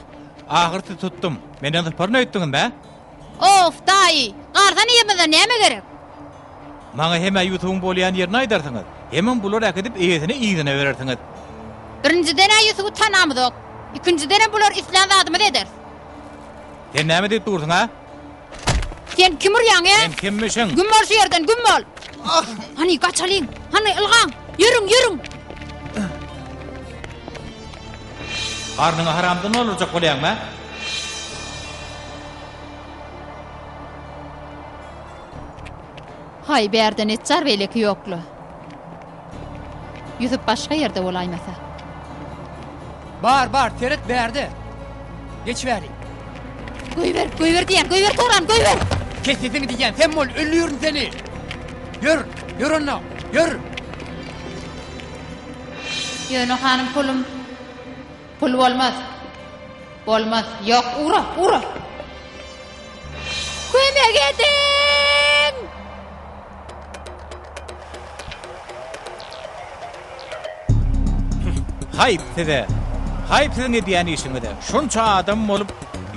Ahyr sizi tutdum. Menden syparyn öýtdüňiz, mä? Of, daýy, garzan yzymyzdan näme gerek? Maňa hem-ä Ýusubyň bolýan ýerini aýdarsyňyz, hemem bulary äkidip eýesine yzyna berersiňiz. Birinjiden-ä Ýusuby tanamyzok. Ikinjidenem bulary islän zadymyzy ederis. Sen näme diýip dursuň, a? Sen kim urýaň, e? Sen kimmişiň? Güm bol şu ýerden, güm bol! Hany, gaçalyň! Hany, ylgaň! Ýörüň, ýörüň! Garnyňy haramdan doldurjak bolýaňmy, a? Haý, bärde neçjar beýleki ýok-la. Ýusup başga ýerde bolaýmasa. Bar, bar, seret bärde. Geç bäri. Goýber, goýber diýýän, goýber Turan, goýber! Kes sesiňi diýýän, sem bol, öldürin seni. Ýör, ýör onda, ýör! Ýöne hanym pulum, pul bolmaz. Bolmaz, ýok, ugra, ugra! Kömek ediň! Haýp size! Haýp siziň edýän işiňize! Şunça adam bolup,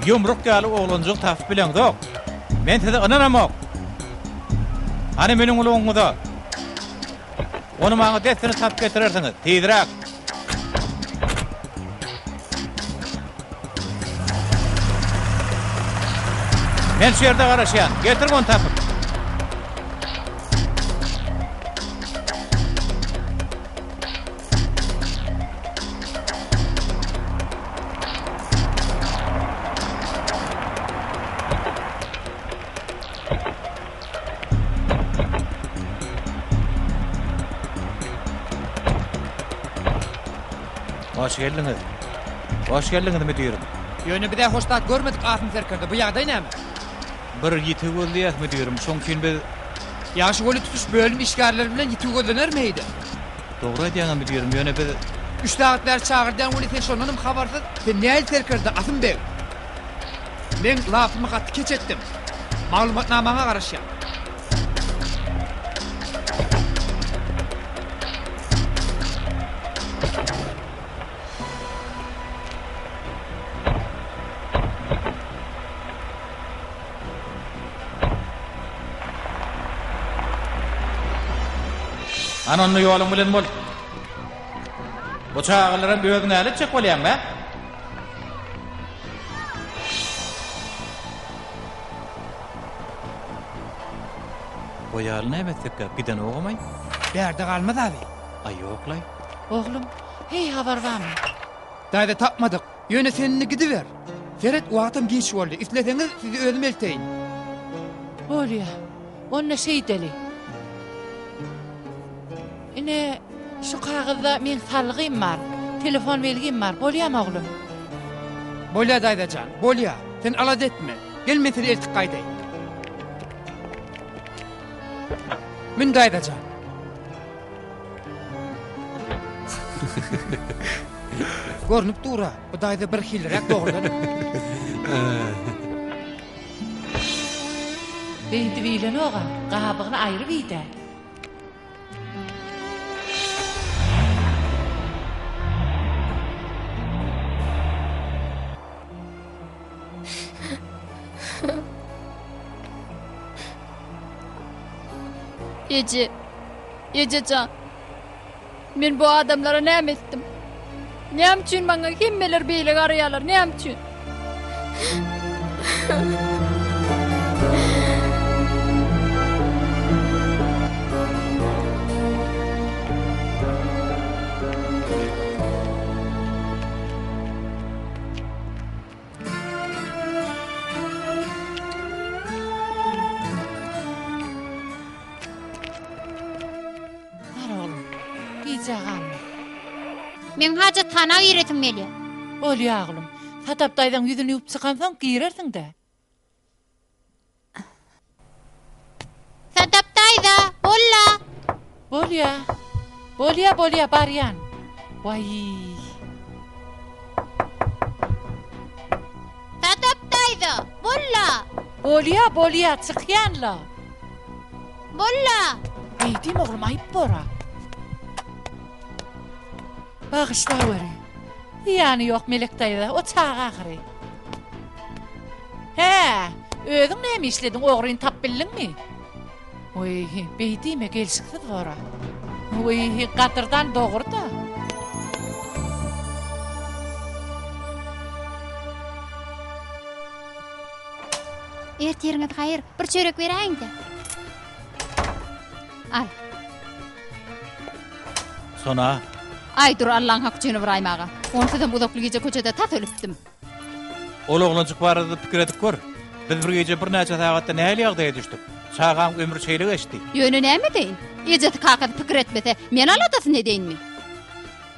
ýumruk ýaly oglanjygy tapyp bileňzok. Men size ynanamok! Hany münüň ulagyňyza! Ony maňa dessine tapyp getirersiňiz. Tizräk! Men şu ýerde garaşýan. Getiriň ony tapyp. Hoş geldiňiz. Hoş geldiňiz müdirim. Ýöne biz-ä hoş zat görmedik Asym serkerde, bu ýagdaý näme? Bir ýiti gözleýäs müdirim, şoň üçin biz. Ýagşy weli tutuş bölüm işgärleri bilen ýiti gözlenermi heýde? Dogry aýdýaňa müdirim, ýöne biz. Üç sagat bäri çagyrdýan weli sen şondanam habarsyz, sen nähili serkerde Asym beg? Meň lapymy gaty keç etdiň. Maglumatnamaňa garaşýan. Hany onda ýoluň bilen bol. Bu çagalaram özüň äl etjek bolýaňmy, ä? Goýaly näme etsekkä, gidenogamaý? Bärde galmaz abi. Aý ýoklaý. Oglum, heý habar barmy? Daýza tapmadyk. Ýöne sen indi gidiber. Seret, wagtam giç boldy. Isleseňiz, sizi özüm elteýin. Bolýa. Onda şeýdeli. Ine, şu kagyzda meň salgym bar, telefon belgim bar. Bolýamy, oglum? Bolýa, daýza jan, bolýa. Sen alada etme. Gel, men seni eltip gaýdaýyn. Mün, daýza jan. Görnüp dur-a, bu daýza birhiliräk dogrudanam. Beýdip iýlenok-a, gabygyny aýryp iý-dä. Eje, eje jan. Men bu adamlara näme etdim? Näme üçin maňa hemmeler beýle garaýarlar, näme üçin? Bar oglum, gijä galma. Meň hajathana giresim gelýär. Bolýa oglum. Sadap daýzaň ýüzüni ýuwup çykansoň girersiň-dä. Sadap daýza, bolla! Bolýa. Bolýa, bolýa, barýan. Waý. Sadap daýza, bolla! Bolýa, bolýa, çykýan-la. Bolla! Beýdime oglum, aýyp bor-a. Bagyşlaweri. Zyýany ýok, Melek daýza, o çaga ahyry. Hä, özüň näme işlediň, ogryny tap bildiňmi? Wiý, beý diýme, gelşiksiz bor-a. Wiý, gadyrdan dogry-da. Ertiriňiz haýyr, bir çörek beräýiň-dä. Al. Sona. Aý dur Allaň haky üçin Ybraýym aga. Onsuzam uzakly gije köçede tas ölüpdim. Ol oglanjyk barada pikir edip gör. Biz bir gije birnäçe sagatda nähili ýagdaýa düşdük. Çagaň ömri şeýle geçdi. Ýöne näme edeýin? Ejesi kakasy pikir etmese, men aladasyny edeýinmi?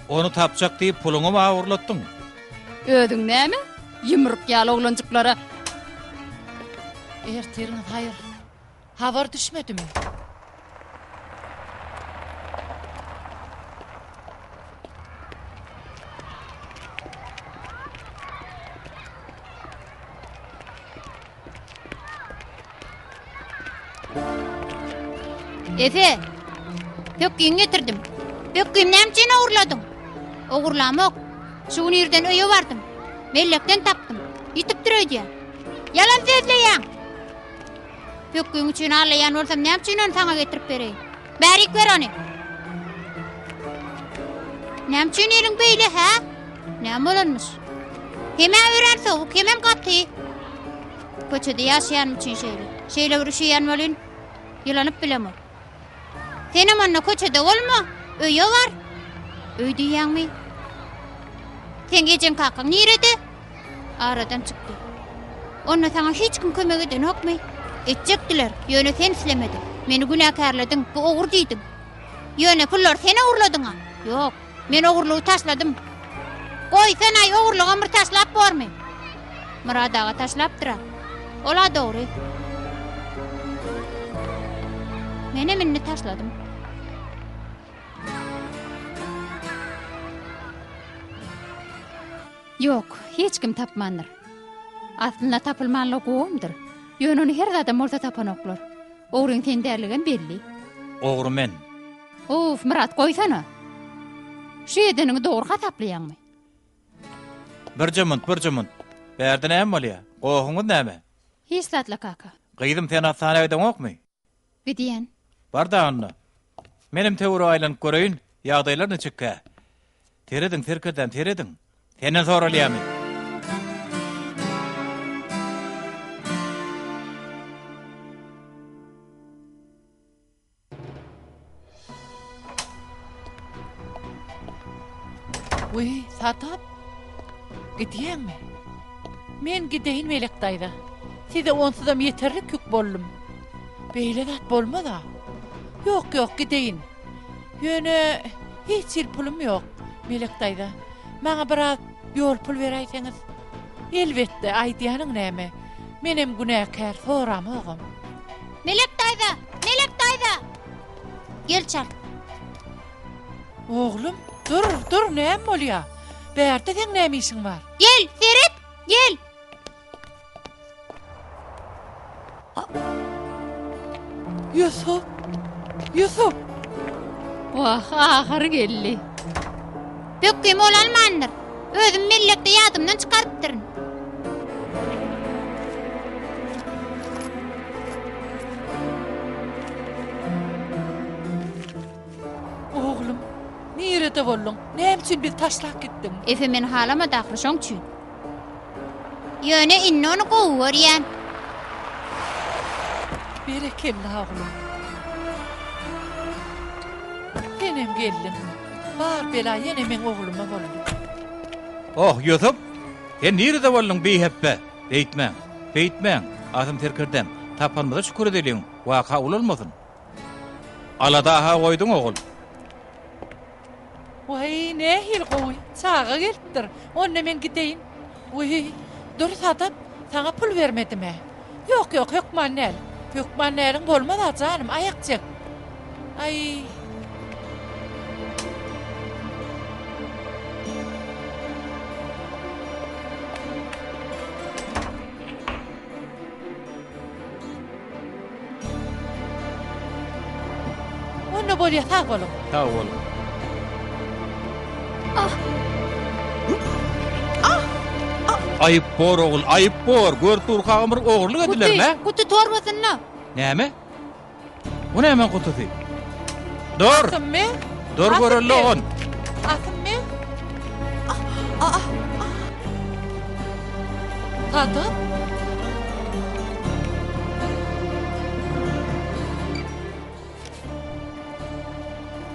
Ony tapjak diýip puluňam awurlatdyň. Özüň näme? Ýumruk ýaly oglanjyklara. Ertiriňiz haýyr. Habar düşmedimi? Efe, pökgiňi getirdim. Pökgimi näme üçin ogurladyň? Ogurlamok. Şu gün irden öýe bardym. Mellekden tapdym. Ýitipdir öýdýän. Ýalan sözleýäň! Pökgüň üçin aglaýan bolsam näme üçin ony saňa getirip bereýin? Bärik ber ony. Näme üçin eliň beýle, hä? Näme bolanmyş? Hemä örän sowuk, hemem gaty. Köçede ýaşaýanym üçin şeýle. Şeýle bir üşeýän welin, ýylanyp bilemok. Senem onda köçede bolma, öýe bar. Öý diýýäňmi? Seň ejeň kakaň nirede? Aradan çykdy. Onda saňa hiç kim kömek edenokmy? Etjekdiler, ýöne sen islemediň. Meni günäkärlediň, bu ogry diýdiň. Ýöne pullary sen ogurladyň-a? Ýok, men ogurlygy taşladym. Goýsan-aý, ogurlygam bir taşlap bormy? Myrat aga taşlapdyr-a. Ol-a dogry. Menem indi taşladym. Ýok, hiç kim tapmandyr. Aslynda tapylmanlygy gowumdyr. Ýöne ony her zadam bolsa tapanoklar. Ogryň sen dälligem belli. Ogry men. Uf, Myrat, goýsana. Şu edeniňi dogry hasaplaýaňmy? Birje munt, birje munt. Bärde näme bolýa? Gohuňyz näme? Hiç zatla, kaka. Gyzym, sen hassana gideňokmy? Gidýän. Bar-da onda. Menem töwerege aýlanyp göreýin, ýagdaýlar niçikkä? Serediň, serkerdäm, serediň. Senden soralýamy? Wiý, Sadap, gidýäňmi? Men gideýin Melek daýza. Size onsuzam ýeterlik ýük boldum. Beýle zat bolmaz-a. Ýok, ýok, gideýin. Ýöne hiç hili pulum ýok, Melek daýza. Maňa biraz ýol pul beräýseňiz. Elbetde, aýdýanyň näme? Menem günäkär, soramogam. Melek daýza! Melek daýza! Gel çalt. Oglum, dur, dur, näme bolýa? Bärde seň näme işiň bar? Gel, seret, gel! Ýusup! Ýusup! Wah, ahyry geldi. Pökgimi ol almandyr. Özüm mellekde ýadymdan çykarypdyryn. Oglum, nirede bolduň? Näme üçin bizi taşlap gitdiň? Efe meni halamady ahyry şoň üçin. Ýöne indi ony gowy görýän. Berekella oglum. Senem geldiň. Bar bela ýene meň ogluma boldy. Oh, Ýusup! Sen nirede bolduň bihepbe? Beýtmäň, beýtmäň, Asym serkerdäm. Tapanymyza şükür edeliň, waka ulalmasyn. Alada-ha goýduň, ogul. Waý, nähili gowy, çaga gelipdir. Onda men gideýin. Wiý, dur Sadap, saňa pul bermedim-ä. Ýok, ýok, hökman däl. Hökman däliň bolmaz-a, janym, aýak çek. Aý. Onda bolýa sag boluň. Sag boluň. Ah. Ah. Ah. Aýyp bor ogul, aýyp bor. Görüp durkagam bir ogurlyk edilermi? Guty, guty torbasynda. Näme? Bu näme gutusy? Dur. Asym men. Dur göreli ogun. Asym men. Ah, ah, ah. Sadyk.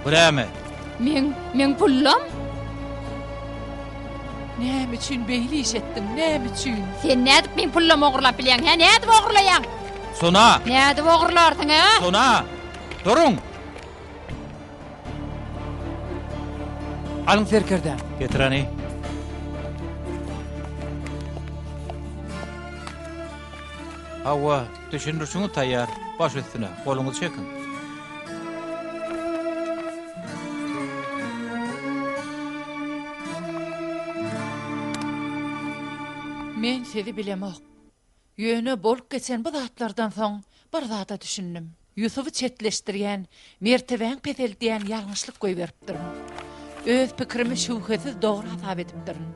Bu näme? Meň, meň pullam? Näme üçin beýle iş etdiň, näme üçin? Sen nädip meň pullamy ogurlap bilýäň, hä? Nädip ogurlaýaň? Sona! Nädip ogurlarsyň, hä? Sona! Duruň! Alyň serkerdäm. Getir hany. Hawa, düşündirişiňiz taýýar. Baş üstüne, goluňyzy çekiň. Men sizi bilemok. Ýöne bolup geçen bu zatlardan soň bir zada düşündim. Ýusuby çetleşdirýän, mertebäňi peseldýän ýalňyşlyk goýberipdirin. Öz pikirimi şübhesiz dogry hasap edipdirin.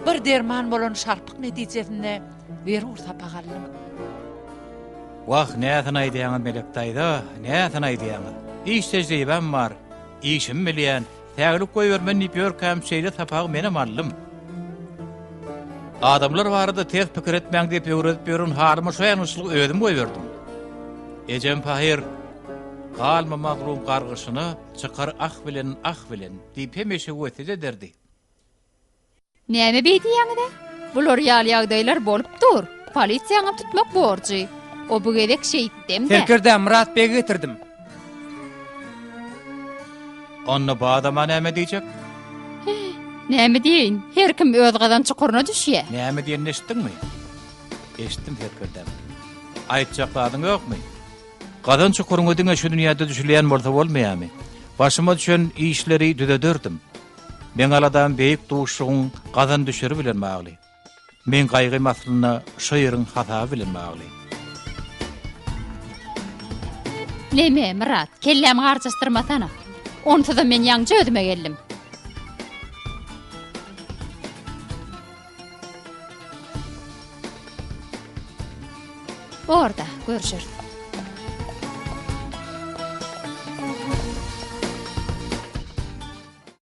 Bir derman bolan şarpyk netijesinde zerur sapak aldym. Wah, näsini aýdýaňyz, Melek daýza, näsini aýdýaňyz. Iş tejribäm bar, işimi bilýän, säwlik goýbermen diýip ýörkäm şeýle sapagy menem aldym. Adamlar barada ters pikir etmäň diýip öwredip ýören halyma şo ýalňyşlygy özüm goýberdim. Ejem pahyr, Galma mazlum gargyşyna, çykar ah bilen, ah bilen, diýip hemişe wesýet ederdi. Näme beý diýýäňiz-ä? Bular ýaly ýagdaýlar bolup dur. Polisiýaňam tutmak borjy. O bu gezek şeýtdem-dä. Serkerdä Myrat begi getirdim. Onda bu adama näme diýjek? Näme diýeýin? Her kim öz gazan çukuryna düşýä. Näme diýenini eşitdiňmi? Eşitdim serkerdäm. Aýtjak zadyň ýokmy? Gazan çukuryňa diňe şu dünýäde düşülýän bolsa bolmaýamy? Başyma düşen işleri düzederdim. Meň aladam beýik duşugyň gazan düşeri bilen bagly. Meň gaýgym aslynda şo ýeriň hasaby bilen bagly. Neme, Myrat, kellämi garjaşdyrmasana. Onsuzam men ýaňja özüme geldim. Borda, görüşeris.